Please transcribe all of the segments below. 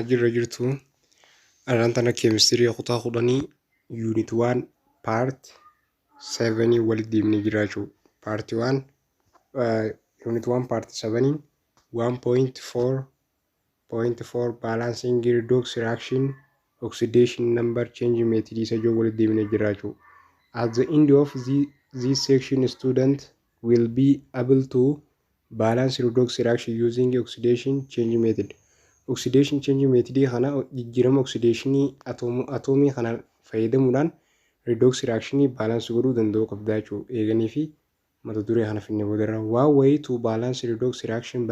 Jirra jirtu. Arraan tana keemistirii kutaa 10 unit 1 part 7 walitti deemnee jira jechuudha. Part 1, unit 1 part 7, 1.4.4, balancing redox reaction, oxidation number change method isa jiru walitti deemnee jira jechuudha. At the end of this section, student will be able to balance redox reaction using oxidation change method. Oxidation change method kana, jijjiirama oxidationii atoomii kana fayyadamuudhaan redox reaction balance godhuu danda'uu qabda jechuudha. Eeganii fi mata duree kana finne boodarra. One way to balance redox reaction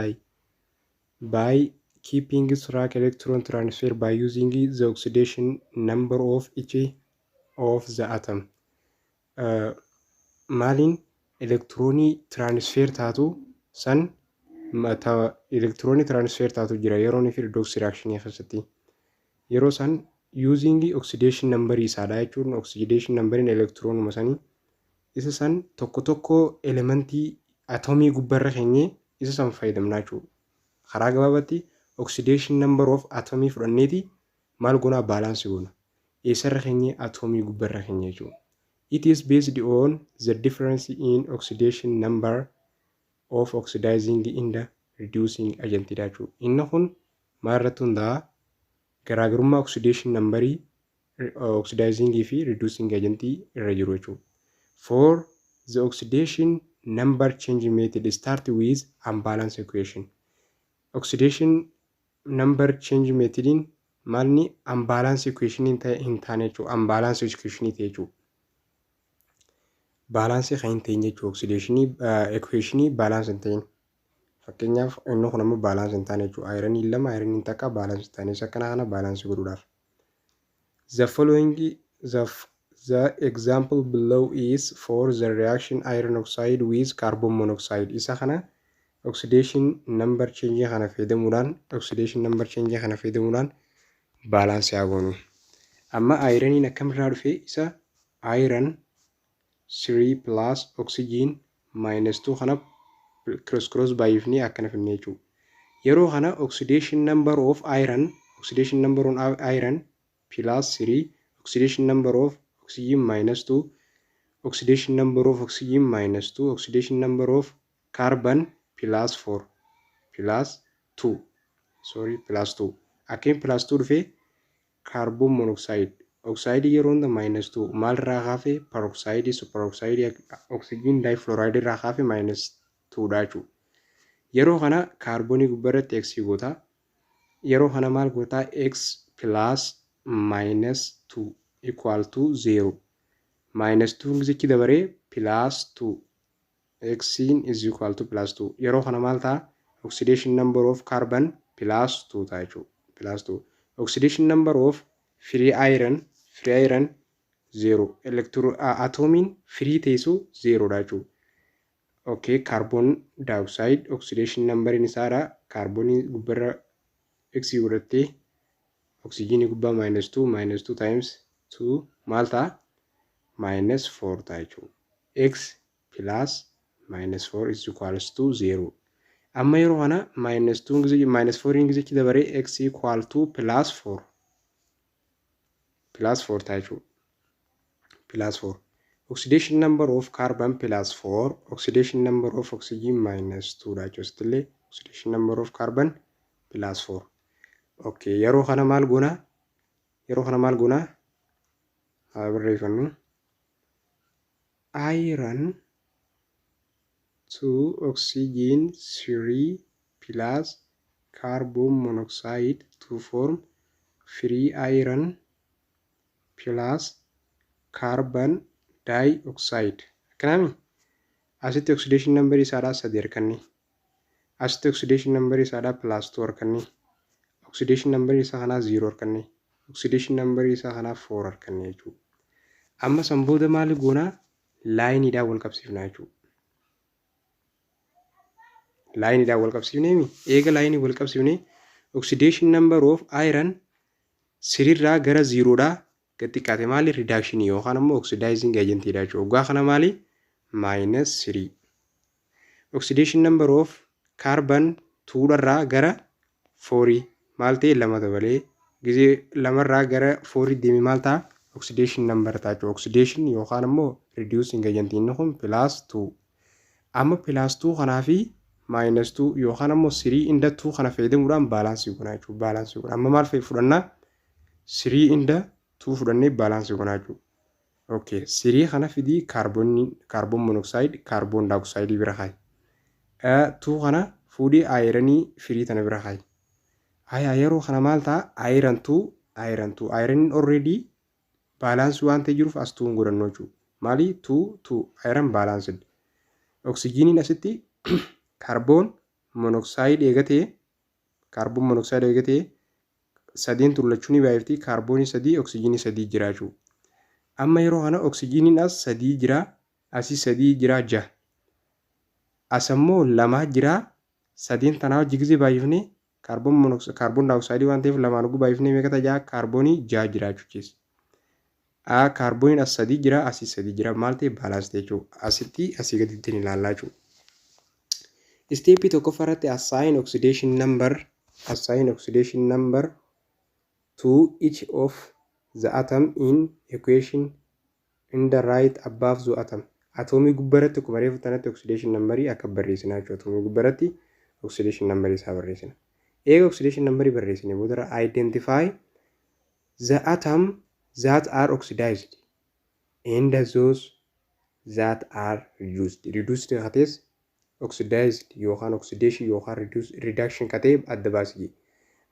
by keeping track electron transfer by using the oxidation number of each of the atom. Maaliin elektiroonii transfer taatu san, elektiroonii transfer taatu jira yeroo inni fi redox reaction keessatti. Yeroo san using oxidation number isaadha jechuun, oxidation numberiin elektiroonuma sanii isa san tokko tokko elementii atomii gubbarra keenyee isa san fayyadamna jechuudha. Karaa gabaabaatti oxidation number of atomii fudhanneeti maal goonaa? Balance goona. Eessarra keenyee? Atomii gubbarra keenya jechuudha. It is based on the difference in oxidation number of oxidizing in the reducing agent jechuudha. Inni kun maal irratti hundaa'a? Garaagarummaa oxidation numberii oxidizing fi reducing agentii irra jiru jechuudha. For the oxidation number change method, start with unbalanced equation. Oxidation number change methodin maalni unbalanced equation hin taane jechuudha. Unbalanced equation ta'e jechuudha. Balance kan hin ta'in jechuudha. Oxidationii equationii balance hin ta'in. Fakkeenyaaf, inni kun ammoo balance hin taane jechuudha. Ironiin lama, ironiin takka balance hin taane, isa akkana kana balance godhuudhaaf. The following the example below is for the reaction iron oxide with carbon monoxide. Isa kana oxidation number change kana fayyadamuudhaan, oxidation number change kana fayyadamuudhaan balance haa goonu. Amma ironiin akkamirraa dhufe? Isa iron 3 plus oxygen minus 2 kana cross cross baay'ifnee akkana finne jechuudha. Yeroo kana oxidation number of iron, oxidation number of iron plus 3, oxidation number of oxygen minus 2, oxidation number of oxygen minus 2, oxidation number of carbon plus 4, plus 2, sorry, plus 2. Akkamiin plus 2 dhufe? Carbon monoxide, oxide yeroo hunda minus 2 maal irraa kaafe? Peroxide, superoxide, oxygen difluoride irraa kaafe minus 2 dha jechuudha. Yeroo kana kaarboonii gubbaarratti x goota. Yeroo kana maal gootaa? X plus minus 2 equal to 0. Minus 2 gisichi dabaree plus 2, x is equal to plus 2. Yeroo kana maal ta'a? Oxidation number of carbon plus 2 ta'a jechuudha. Plus 2. Oxidation number of free iron, free iron 0, electro atomiin free teessu 0 dha jechuudha. Okay, carbon dioxide oxidation numberiin isaadha. Kaarboonii gubbarra x godhattee oksijiinii gubbaa minus 2, minus 2 times 2 maal ta'a? Minus 4 ta'a jechuudha. X plus minus 4 is equals to 0. Amma yeroo kana minus 2, minus 4 gisichi dabaree x equal to plus 4, plus 4 ta'a jechuudha. Plus 4. Oxidation number of carbon plus 4, oxidation number of oxygen minus 2 dha jechuudha. Illee oxidation number of carbon plus 4. Okay, yeroo kana maal goona? Yeroo kana maal goona? Haa barreeffannu. Iron 2 oxygen 3 plus carbon monoxide to form free iron plus carbon dioxide. Akkanaami? Asitti oxidation number isaadhaa sadi harkanne. Asitti oxidation number isaadhaa plus 2 harkanne. Oxidation number isaa kanaa 0 harkanne. Oxidation number isaa kanaa 4 harkanne jechuudha. Amma san booda maal goonaa? Lineiidhaan wal qabsiifnaa jechuudha. Lineiidhaan wal qabsiifneemi? Eega lineii wal qabsiifnee, oxidation number of iron threerraa gara zerodhaa gad xiqqaate. Maali? Reduction yookaan ammoo oxidizing agentiidha jechuudha. Waggaa kana maali? Minus 3. Oxidation number of carbon twodharraa gara 4. Maal ta'e? Lama dabalee. Gizee lamarraa gara fourii deeme maal ta'a? Oxidation number ta'a jechuudha. Oxidation yookaan immoo reducing agent inni kun plus 2. Amma plus 2 kanaa fi minus 2 yookaan immoo 3 and 2 kana fayyadamuudhaan balance goona jechuudha. Balance goona. Amma maal fudhannaa? 3 and 2 fudhannee balance goona jechuudha. Okay, 3 kana fidii kaarboonii, carbon monoxide, carbon dioxide bira kaayi. 2 kana fuudhii ironii firii tana bira kaayi. Hayaa, yeroo kana maal ta'a? Iron 2, iron 2. Ironiin already balance waan ta'e jiruuf as 2 godhannu jechuudha. Maali? 2 2, iron balanced. Oksijiiniin asitti carbon monoxide eegatee, carbon monoxide eegatee, sadeen tullachuu ni baay'ifti. Kaarboonii sadii, oksijiinii sadii jira jechuudha. Amma yeroo kana oksijiiniin as sadii jira, asii sadii jira, jaha. As ammoo lamaa jira, sadeen tanaa hojii gisee baay'ifnee carbon monoxide, carbon dioxide waan ta'eef lamaan oguu baay'ifnee meeqa ta'a? Jaha. Kaarboonii jaha jira jechuudha. A kaarbooniin as sadii jira, asii sadii jira, maal ta'e? Balance ta'e jechuudha. Asitti asii gaditti ni ilaallaa jechuudha. Stepii tokkoffaa irratti assign oxidation number to each of the atom in equation in the right above the atom. Atoomii gubbaratti akkuma reefu tanatti oxidation numberii akka barreessinaa jechuudha. Atoomii gubbaratti oxidation numberii isaa barreessina. Eega oxidation numberii barreessine booda, identify the atom that are oxidized and those that are reduced. Reduced katees, oxidized yookaan oxidation yookaan reduction katee adda baasii.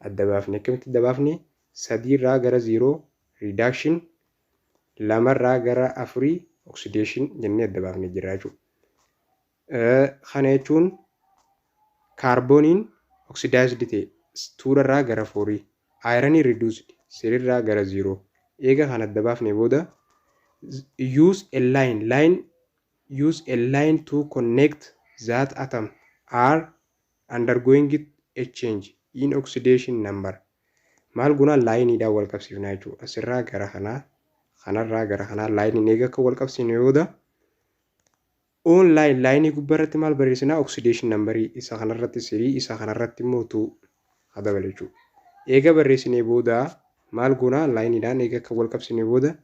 Adda baafne. Akkamitti adda baafne? Sadiirraa gara zero reduction, lamarraa gara afurii oxidation jennee adda baafnee jirra jechuudha. Kana jechuun kaarbooniin oxidized ta'e twodharraa gara fourii, ironii reduced threerraa gara zero. Eega kana adda baafne booda, use a line to connect that atom are undergoing a change in oxidation number. Maal goonaa? Lineiidhaan wal qabsiifnaa jechuudha. Asirraa gara kanaa, kanarraa gara kanaa lineiin eega akka wal qabsiifne booda, on line, lineii gubbaarratti maal barreessinaa? Oxidation numberii isa kanarratti three, isa kanarratti immoo two haa dabale jechuudha. Eega barreessinee booda maal goonaa? Lineiidhaan eega akka wal qabsiifne booda,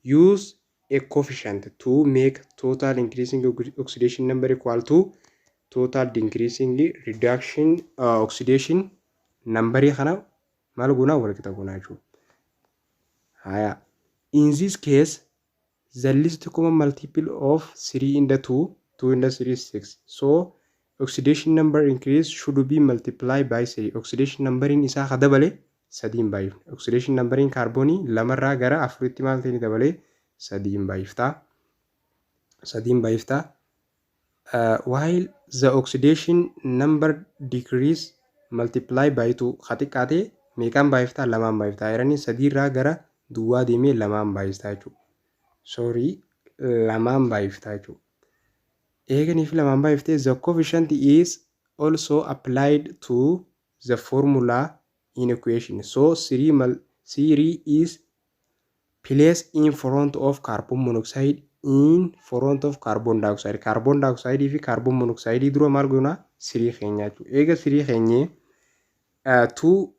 use a coefficient to make total increasing oxidation number equal to total decreasing reduction oxidation numberii. Kana maal goonaa? Wal qixa goonaa jechuudha. Haya. In this case, the least common multiple of 3 and 2, 2 and 3 is 6. So oxidation number increase should be multiplied by 3. Oxidation numberiin isaa ka dabale sadiin baay'ifne. Oxidation numberiin kaarboonii lamarraa gara afuritti maal ta'e dabale? Sadiin baay'iftaa. Sadiin baay'iftaa. While the oxidation number decrease multiply by 2. Ka xiqqaate meeqaan baay'iftaa? Lamaan baay'iftaa. Ironiin sadiirraa gara duwwaa deemee lamaan baay'iftaa jechuudha. Sorry, lamaan baay'iftaa jechuudha. Eeganiif lamaan baay'iftee, the coefficient is also applied to the formula in equation. So 3 is placed in front of carbon monoxide, in front of carbon dioxide. Carbon dioxide fi carbon monoxide dura maal goona? Three keenya jechuudha. Eega three keenyee, 2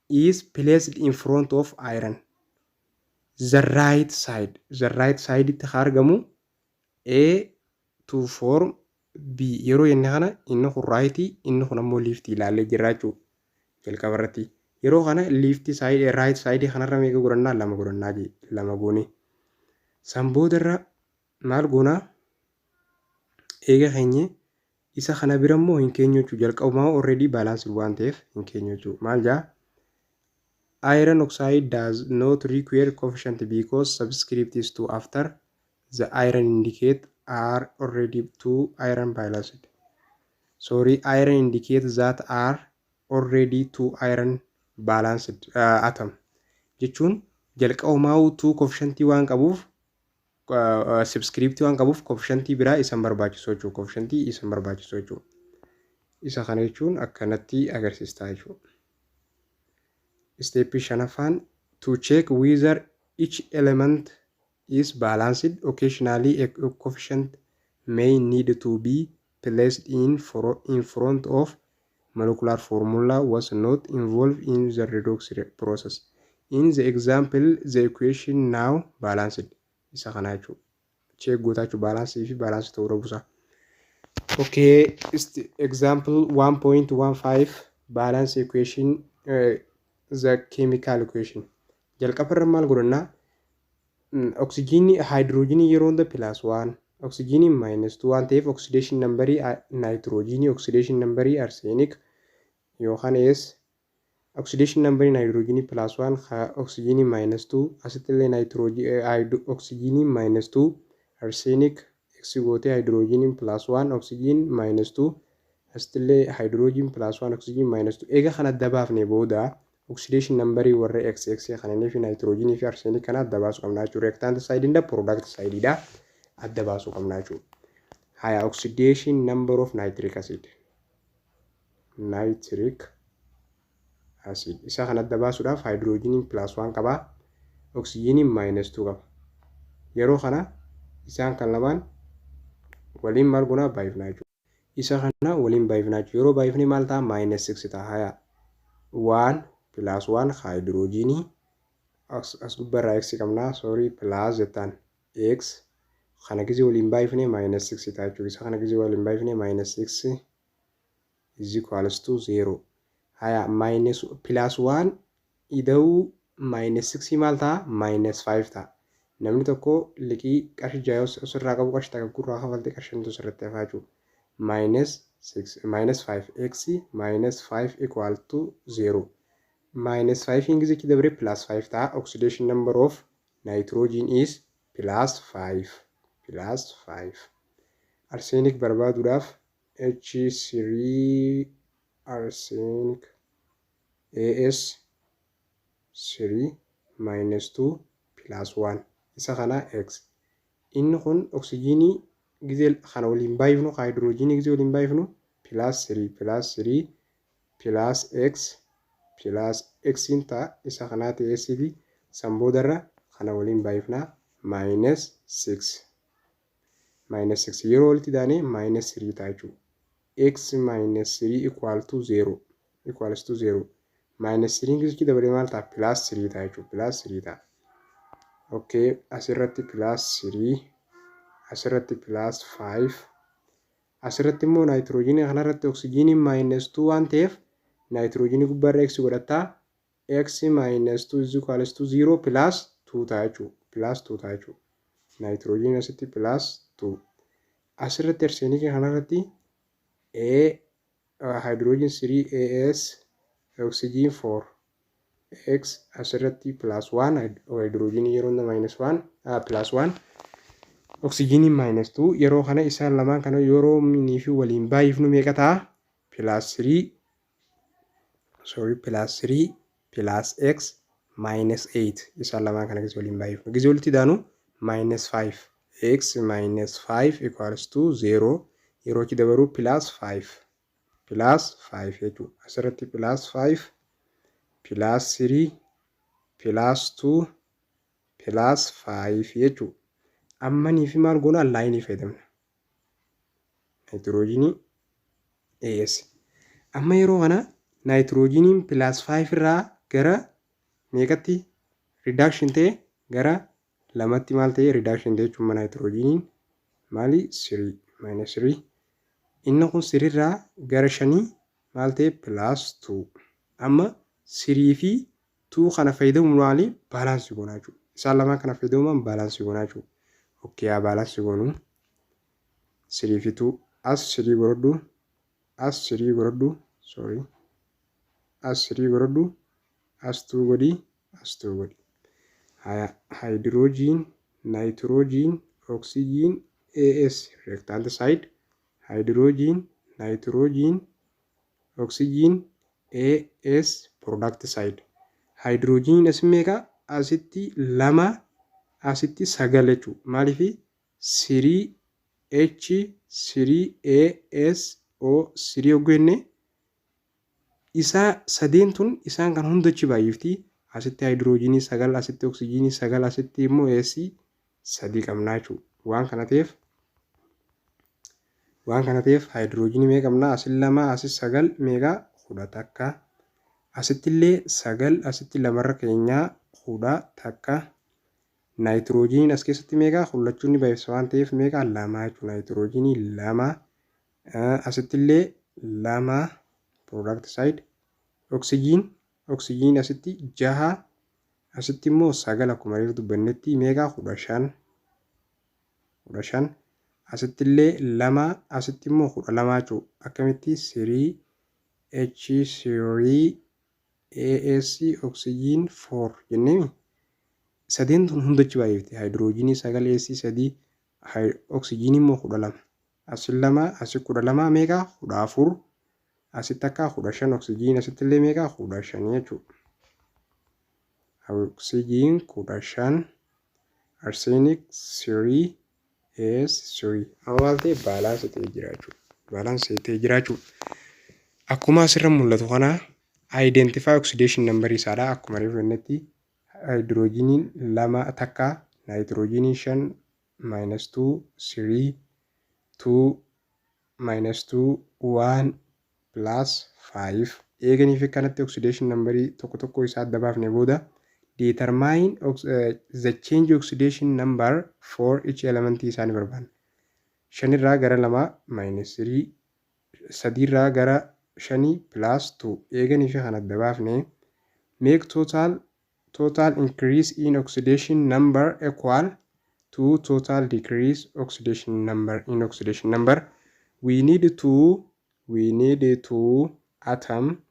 is placed in front of iron. The right side, the right side itti haa argamu A to form B. Yeroo jenne kana inni kun rightii, inni kun ammoo leftii ilaallee jirra jechuudha jalqaba irratti. Yeroo kana leftii side, right side kanarra meeqa godhannaa? Lama godhannaa jee. Lama goone. San boodarra maal goonaa? Eega keenye isa kana bira immoo hin keenyu jechuudha. Jalqabumaa already balance waan ta'eef hin keenyu jechuudha. Maal jaa? Iron oxide does not require coefficient because subscript is 2 after the iron indicate are already two iron balanced. Sorry, iron indicate that are already two iron balanced atom. Jechuun jalqabumaa two coefficientii waan qabuuf, subscriptii waan qabuuf, coefficientii biraa isan barbaachisu jechuudha. Coefficientii isan barbaachisu jechuudha. Isa kana jechuun akkanatti agarsiista jechuudha. Stepii shanaffaan, to check whether each element is balanced, occasionally a coefficient may need to be placed in front of Molecular formula was not involved in the redox process. In the example, the equation now balanced. Isa kana jechuudha. Check gootaa jechuudha, balance fi balance ta'uu dhabuusaa. Okay, example 1.15, balance equation, the chemical equation. Jalqaba irra maal godhannaa? Oksijiinii, haayidroojinii yeroo hunda plus 1, oksijiinii minus 2 waan ta'eef, oxidation numberii naayitiroojiinii, oxidation numberii arsenic yookaan S, oxidation numberii naayitiroojiinii plus 1, oksijiinii minus 2, asitti illee naayitiroojiinii, oksijiinii minus 2, arsenic x gootee, haayidroojiniin plus 1, oksijiin minus 2, asitti illee haayidroojiin plus 1, oksijiin minus 2. Eega kana adda baafne booda oxidation numberii warra x x kanneenii fi naayitiroojiinii fi arsenic kana adda baasuu qabna jechuudha. Reactant side dha, product side dha, adda baasuu qabna jechuudha. Haya, oxidation number of nitric acid. Nitric acid isa kana adda baasuudhaaf haayidroojiniin plus 1 qaba, oksijiiniin minus 2 qaba. Yeroo kana isaan kan lamaan waliin maal goonaa? Baay'ifnaa jechuudha. Isa kana waliin baay'ifnaa jechuudha. Yeroo baay'ifne maal ta'a? Minus 6 ta'a. Haya, 1 plus 1 haayidroojinii as gubbarraa x qabnaa, sorry, plus jettaan x kana gisee waliin baay'ifne minus 6 ta'a jechuudha. Isa kana gisee waliin baay'ifne minus 6 is equals to 0. Haya, minus plus 1 ida'uu minus 6 maal ta'a? Minus 5 ta'a. Namni tokko liqii qarshii 6 osirraa qabu, qarshii takka gurraa kafalte, qarshii shantu sirratti hafaa jechuudha. Minus 6 minus 5 x minus 5 equal to 0. Minus 5 ingilizichi dabre plus 5 ta'a. Oxidation number of nitrogen is plus 5, plus 5. Arsenic barbaaduudhaaf H3 arsenic AS 3 minus 2 plus 1, isa kana x. Inni kun oksijiinii gizee kana waliin baay'ifnu, haayidroojinii gizee waliin baay'ifnu plus 3 plus 3 plus x plus x ta'a. Isa kanaa ta'e s fi san boodarra kana waliin baay'ifnaa minus 6 minus 6. Yeroo walitti daanee minus 3 ta'a jechuudha. X minus 3 equal to 0, equals to 0. Minus 3 gizee dabalee maal ta'a? Plus 3 ta'a jechuudha. Plus 3 ta'a. Okay, asirratti plus 3, asirratti plus 5, asirratti immoo naayitiroojiinii kanarratti oksijiiniin minus 2 waan ta'eef naayitiroojiinii gubbaarra x godhattaa, x minus 2 is equals to 0 plus 2 ta'a jechuudha. Plus 2 ta'a jechuudha. Naayitiroojiiniin asitti plus 2. Asirratti arseenikii kanarratti A hydrogen 3 AS oxygen 4 x, asirratti plus 1, hydrogen yeroo hunda minus 1, plus 1, oxygen minus 2. Yeroo kana isaan lamaan kana yeroo minii fi waliin baay'ifnu meeqa ta'a? Plus 3, sorry, plus 3 plus x minus 8. Isaan lamaan kana keessa waliin baay'ifnu gisee walitti daanu minus 5 x minus 5 equals to 0. Yeroo itti dabalu plus 5 plus 5 jechuudha. Asirratti plus 5 plus 3 plus 2 plus 5 jechuudha. Ammanii fi maal goona? Lineii fayyadamna. Naayitiroojiinii AS. Amma yeroo kana naayitiroojiiniin plus 5 irraa gara meeqatti reduction ta'e? Gara lamatti maal ta'e? Reduction ta'e jechuudha. Naayitiroojiiniin maali? 3 minus 3. Inni kun threerraa gara shanii maal ta'e? Plus 2. Amma 3 fi 2 kana fayyadamuun maali? Balance goonaa jechuudha. Isaan lamaan kana fayyadamuun balance goonaa jechuudha. Okay, haa balance goonuu. 3 fi 2, as 3 godhadhu, as 3 godhadhu, sorry, as 3 godhadhu, as 2 godhi, as 2 godhi. Haya, hydrogen, nitrogen, oxygen, AS reactant side, hydrogen, nitrogen, oxygen, AS product side. Hydrogen as meeqa? Asitti lama, asitti sagal jechuudha. Maaliif? 3 H 3 A S O 3 yogguu jenne isaa sadeen tun isaan kan hundachi baay'ifti. Asitti haayidroojinii sagal, asitti oksijiinii sagal, asitti immoo S sadii qabnaa jechuudha. Waan kana ta'eef Waan kana ta'eef haayidiroojiinii meeqa qabna? Asin lama, asis sagal, meeqa? 11. Asitti illee sagal, asitti lamarra keenyaa 11. Naayitiroojiiniin as keessatti meeqa? Kullachuun ni baay'isa waan ta'eef meeqa? Lama jechuudha. Naayitiroojiinii lama. Asitti illee lama product side. Oksijiin, oksijiin asitti jaha, asitti immoo sagal. Akkuma reefu dubbannetti meeqa? 15, 15. Asitti illee lama, asitti immoo 12 jechuudha. Akkamitti? Three H three AS oxygen four jenneemi. Sadeen tun hundachi baay'ifte. Haayidiroojiinii sagal, S sadii, oksijiinii immoo 12. Asi lama, asi 12, meeqa? 14. Asitti akka 15. Oksijiin asitti illee meeqa? 15 jechuudha. Oksijiin 15, arsenic three S three. Amma maal ta'e? Balance ta'ee jira jechuudha. Balance ta'ee jira jechuudha. Akkuma asirra mul'atu kana, identify oxidation number isaadha. Akkuma reefu jennetti haayidiroojiiniin lama takka, naayitiroojiiniin shan, minus two, three, two, minus two, one, plus five. Eeganii fi kanatti oxidation numberii tokko tokko isaa adda baafne booda, determine the change oxidation number for each element isaanii barbaanna. Shanirraa gara lama minus three, sadiirraa gara shanii plus two. Eeganii fi kan adda baafne, make total increase in oxidation number equal to total decrease oxidation number in oxidation number. We need to atom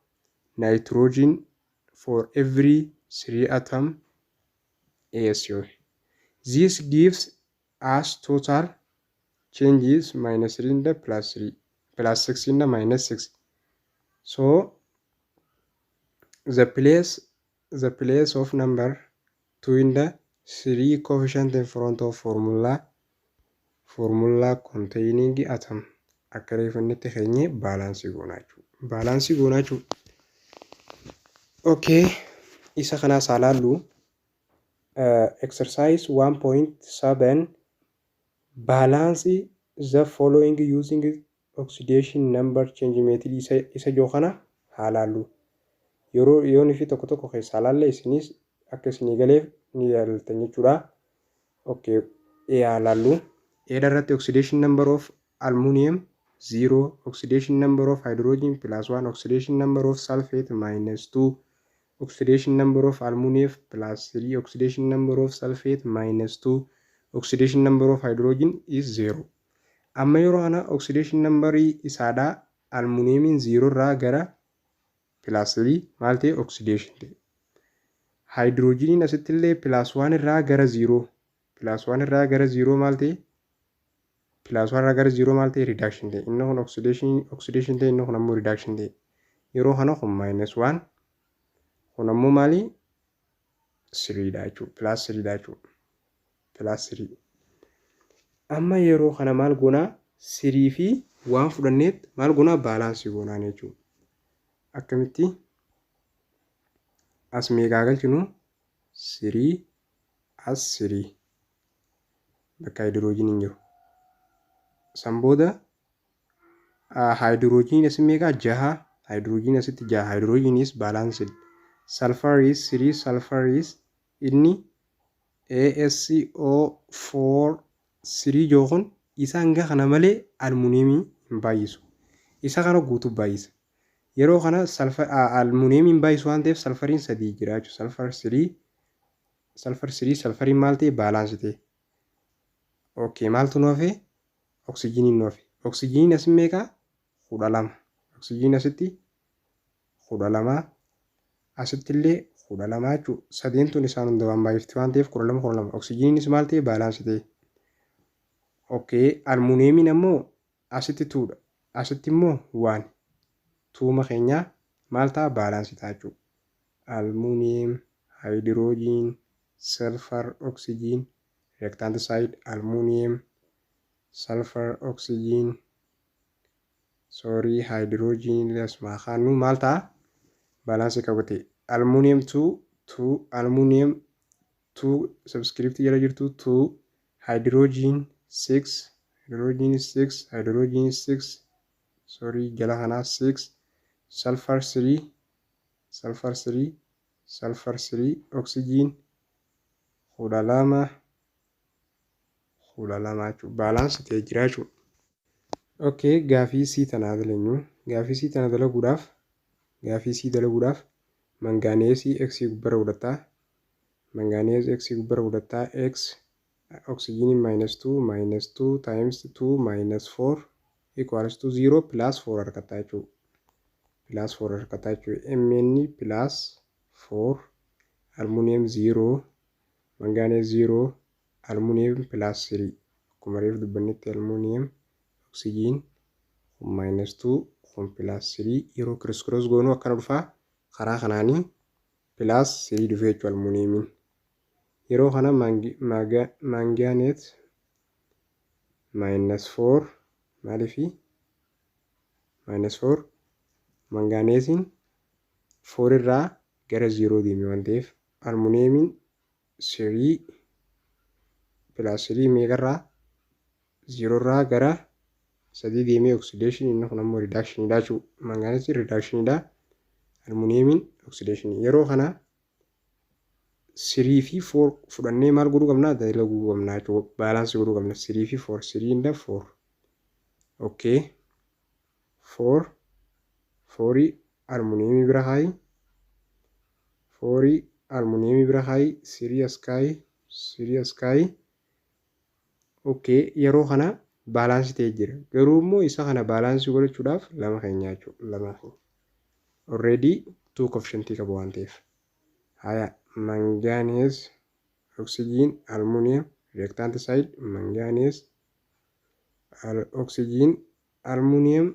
nitrogen for every three atom ASO. This gives us total changes minus 3 in the plus 3 plus 6 in the minus 6. So the place of number 2 in the 3 coefficient in front of formula containing atom akka reefannetti keenye balance goonaa jechuudha. Balance goonaa jechuudha. Okay, isa kanaas haa laallu. Exercise 1.7, balance the following using oxidation number change method. Isa joo kana haa laallu. Yeroo yoon fi tokko tokko keessaa laalle isinis akka isinii galeef ni yaaltan jechuudha. Okay, haa laallu. Eeda irratti oxidation number of aluminium 0, oxidation number of hydrogen plus 1, oxidation number of sulfate minus 2, oxidation number of aluminium plus 3, oxidation number of sulfate minus 2, oxidation number of hydrogen is 0. Amma yeroo kana oxidation number isaadhaa aluminiumiin 0 irraa gara plus 3 maal ta'e? Oxidation ta'e. Hydrogeniin asitti illee plus 1 irraa gara 0, plus 1 irraa gara 0 maal ta'e? Plus 1 irraa gara 0 maal ta'e? Reduction ta'e. Inni kun oxidation ta'e, inni kun ammoo reduction ta'e. Yeroo kana kun minus 1, kun ammoo maali? 3 dha jechuudha. Plus 3 dha jechuudha. Plus 3. Amma yeroo kana maal goonaa? 3 fi waan fudhanneet maal goonaa? Balance goonaan jechuudha. Akkamitti? As meeqaa galchinu? 3, as 3 bakka haayidiroojiiniin jiru. San booda haayidiroojiiniin as meeqaa? Jaha. Haayidiroojiiniin asitti jaha. Hydrogen is balanced. Sulfur is 3. Sulfur is inni ASO4 3 joo kun isa hanga kana malee almuuniyeemii hin baay'isu. Isa kana guutuu baay'isa. Yeroo kana almuuniyeemiin baay'isu waan ta'eef salfariin sadii jira jechuudha. Sulfur 3, sulfur 3, sulfariin maal ta'e? Balance ta'e. Okay, maaltu nu hafe? Oksijiiniin nu hafe. Oksijiiniin as meeqa? 12. Oksijiiniin asitti 12, asitti illee 12 jechuudha. Sadeen tun isaan hunda waan baay'ifti waan ta'eef 12, 12. Oksijiiniinis maal ta'e? Balance ta'e. Okay, almuuniyeemiin ammoo asitti twodha. Asitti immoo one. Twoma keenyaa maal ta'a? Balance ta'a jechuudha. Aluminium, hydrogen, sulfur, oxygen, reactant side aluminium, sulfur, oxygen, sorry, hydrogen asuma kaannu maal ta'a? Balance qabate. Aluminium 2, 2, aluminium 2 subscript jala jirtu 2, hydrogen 6, Hydrogen 6, hydrogen 6, sorry, jala kanaa 6, sulfur 3, sulfur 3, sulfur 3, oxygen 12, 12 jechuudha. Balance ta'ee jira jechuudha. Okay, gaafii C tanaa dalagnu. Gaafii C tana dalaguudhaaf, gaafii C dalaguudhaaf manganese X gubbara godhataa. Manganese X gubbara godhataa. X oxygen minus 2 minus 2 times 2 minus 4 equals to 0 plus 4 argataa jechuudha. Plus 4 argataa jechuudha. Mn plus 4, aluminium 0, manganese 0, aluminium plus 3. Akkuma reef dubbannetti aluminium oxygen kun minus 2, kun plus 3. Yeroo criss cross goonuu akkana dhufaa. Karaa kanaanii plus 3 dhufee jechuudha aluminiumiin. Yeroo kana manganate minus 4. Maaliifi minus 4? Manganeseiin 4 irraa gara 0 deeme waan ta'eef. Aluminiumiin 3 plus 3 meeqarraa? 0 irraa gara 3 deemee oxidation. Inni kun ammoo reductionidha jechuudha. Manganeseiin reductionidha. Aluminiumiin oxidation. Yeroo kana 3 fi 4 fudhannee maal godhuu qabna? Dalaguu qabna jechuudha. Balance godhuu qabna. 3 fi 4, 3 inda 4. Okay. 4 4 aluminiumii bira kaayi. 4 aluminiumii bira kaayi. 3 as kaayi. 3 as kaayi. Okay, yeroo kana balance ta'ee jira. Garuu immoo isa kana balance godhachuudhaaf lama keenya jechuudha. Lama keenya. Already two coefficientii qaba waan ta'eef. Haya, manganese, oxygen, aluminium, reactant side manganese, oxygen, aluminium,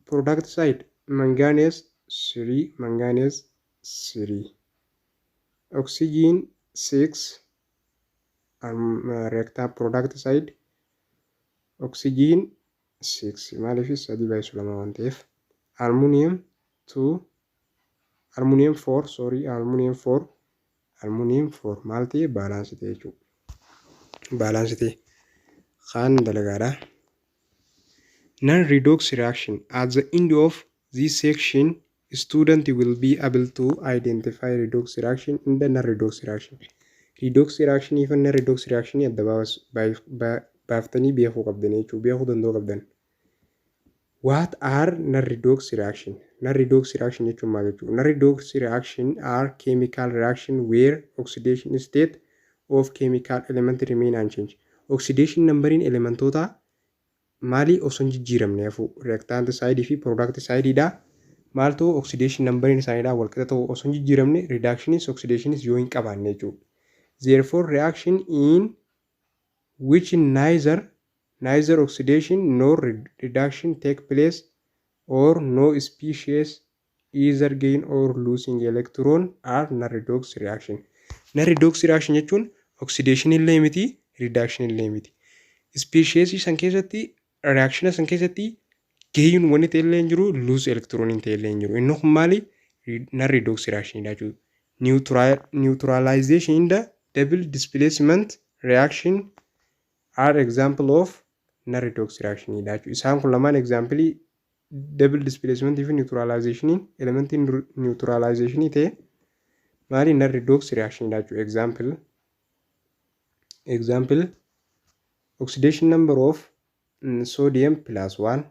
product side manganese 3, manganese 3, oxygen 6, reactant product side oxygen 6. Maaliif? Sadii baay'isu lama waan ta'eef. Aluminium 2, aluminium 4, sorry, aluminium 4, aluminium 4. Maal ta'e? Balance ta'e jechuudha. Balance ta'e kaan dalagaadha. Non redox reaction. At the end of this section, student will be able to identify redox reaction and the non redox reaction. Redox reaction fi non redox reaction adda baaftanii beekuu qabdan jechuudha. Beekuu danda'uu qabdan. What are non-redox reaction? Non-redox reaction jechuun maal jechuudha? Non-redox reaction are chemical reaction where oxidation state of chemical element remain unchanged. Oxidation numberiin elementoota maalii osoo hin jijjiiramne hafu reactant side fi product side dha. Maaltu oxidation numberiin isaaniidha walqixa ta'u osoo hin jijjiiramne, reductionis oxidationis yoo hin qabaanne jechuudha. Therefore, reaction in which neither oxidation nor reduction take place or no species either gain or losing electron are non-redox reaction. Non-redox reaction jechuun oxidation illee miti, reduction illee miti. Species san keessatti, reaction san keessatti gain wanni ta'e illee hin jiru, lose electron ta'e illee hin jiru. Inni kun maali? Non-redox reaction dha jechuudha. Neutralization in the double displacement reaction are example of non-redox reaction dha jechuudha. Isaan kun lamaan example double displacement fi neutralization. Elementiin neutralization ta'e maali? Non-redox reaction dha jechuudha. Example, oxidation number of sodium plus 1,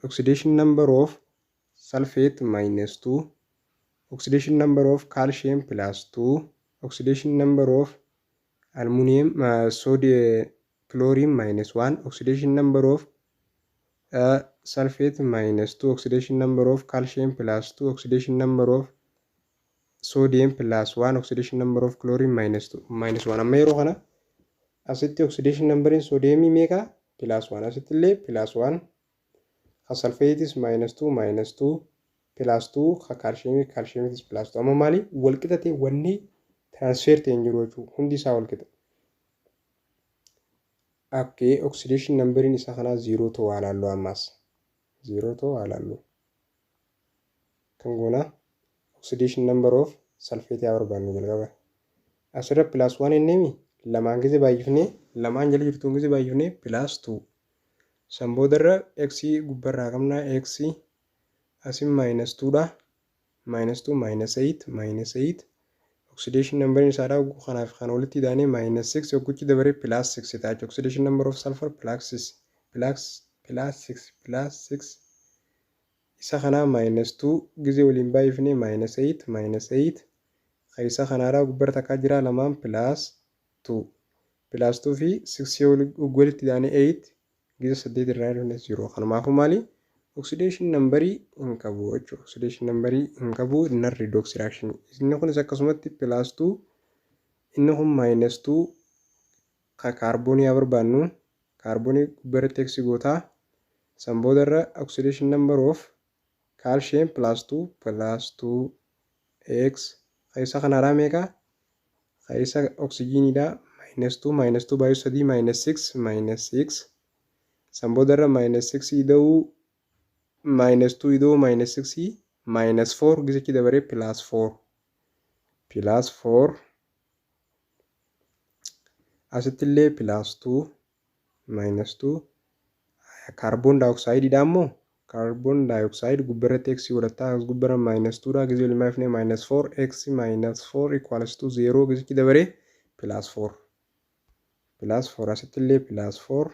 oxidation number of sulfate minus 2, oxidation number of calcium plus 2, oxidation number of aluminum, sodium, chlorine minus 1, oxidation number of sulfate minus 2, oxidation number of calcium plus 2, oxidation number of sodium plus 1, oxidation number of chlorine minus 2, minus 1. Amma yeroo kana asitti oxidation numberiin sodiumii meeqa? Plus 1. Asitti illee plus 1. Ka sulfateis minus 2, minus 2, plus 2. Ka calciumii, calciumitis plus 2. Amma maali? Walqixa ta'e. Wanni transfer ta'e hin jiru jechuudha. Hundi isaa walqixa. Okay, oxidation numberiin isaa kanaa 0 ta'uu haa laallu. Ammaas 0 ta'uu haa laallu. Kan goona oxidation number of sulfate haa barbaannu jalqaba. Asirra plus 1 inni lamaan gize baay'ifnee, lamaan jala jirtuun gize baay'ifnee plus 2. San boodarra x gubbarraa qabna, x asin minus 2 dha. Minus 2 minus 8, minus 8 oxidation number isaadha. Kanaaf kan walitti hidhaanii minus 6 yogguchi dabaree plus 6 ta'a jechuudha. Oxidation number of sulfur plus 6, plus plus 6, plus 6. Isa kanaa minus 2 gizee waliin baay'ifnee minus 8, minus 8. Isa kanaadha gubbarra takkaa jira, lamaan plus 2, plus 2 fi 6 walitti hidhaanii 8 gize 8 irraa hir'ifne 0. Kanumaafuu maali? Oxidation numberii hin qabu jechuudha. Oxidation numberii hin qabu, non redox reaction. Inni kunis akkasumatti plus 2, inni kun minus 2. Ka kaarboonii haa barbaannu. Kaarboonii gubbarratti x gootaa. San boodarra oxidation number of calcium plus 2, plus 2 x. Isa kanaadhaa meeqa? Isa oksijiiniidha minus 2, minus 2 baay'ee 3 minus 6, minus 6. San boodarra minus 6 ida'uu minus 2 ida'uu minus 6 minus 4, gizichi dabaree plus 4, plus 4. Asitti illee plus 2, minus 2. Kaarboon daayoksaayidiidha immoo, kaarboon daayoksaayiid gubbarratti x godhattaa. As gubbarra minus 2 dha. Gizee waliin baay'ifnee minus 4 x minus 4 equals to 0. Gizichi dabaree plus 4, plus 4. Asitti illee plus 4,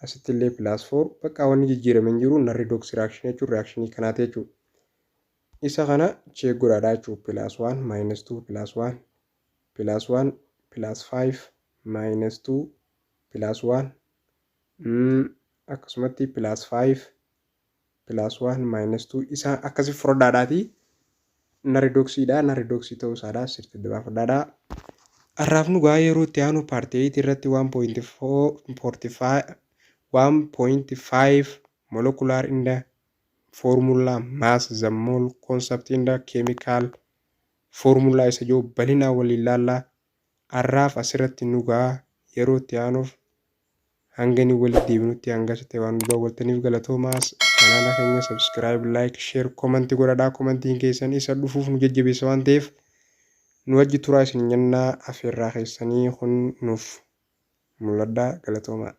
asitti illee plus 4. Bakka wanni jijjiirame hin jiru. Non redox reaction jechuun reactionii kanaati jechuudha. Isa kana check godhaadha jechuudha. Plus 1, minus 2, plus 1, plus 1, plus 5, minus 2, plus 1, akkasumatti plus 5, plus 1, minus 2. Isa akkasi fudhadhaadhaati. Non redoxiidha. Non redoxii ta'uu isaadha sirriitti adda baafadhaadha. Har'aaf nu gaa. Yeroo itti aanu part 8 irratti 1.4, 1.5 molecular in the formula mass, the mole concept in the chemical formula isa jiru bal'inaan waliin ilaalla. Har'aaf asirratti nu gaa. Yeroo itti aanuuf hanga inni walitti deebinutti, hanga asitti waan nu daawwattaniif galatoomaas. Channela keenya subscribe, like, share, commentii godhadhaa. Commentiin keessan isa dhufuuf nu jajjabeessa waan ta'eef nu wajji turaa isin jennaa. Afeerraa keessanii kun nuuf mul'adhaa. Galatoomaa.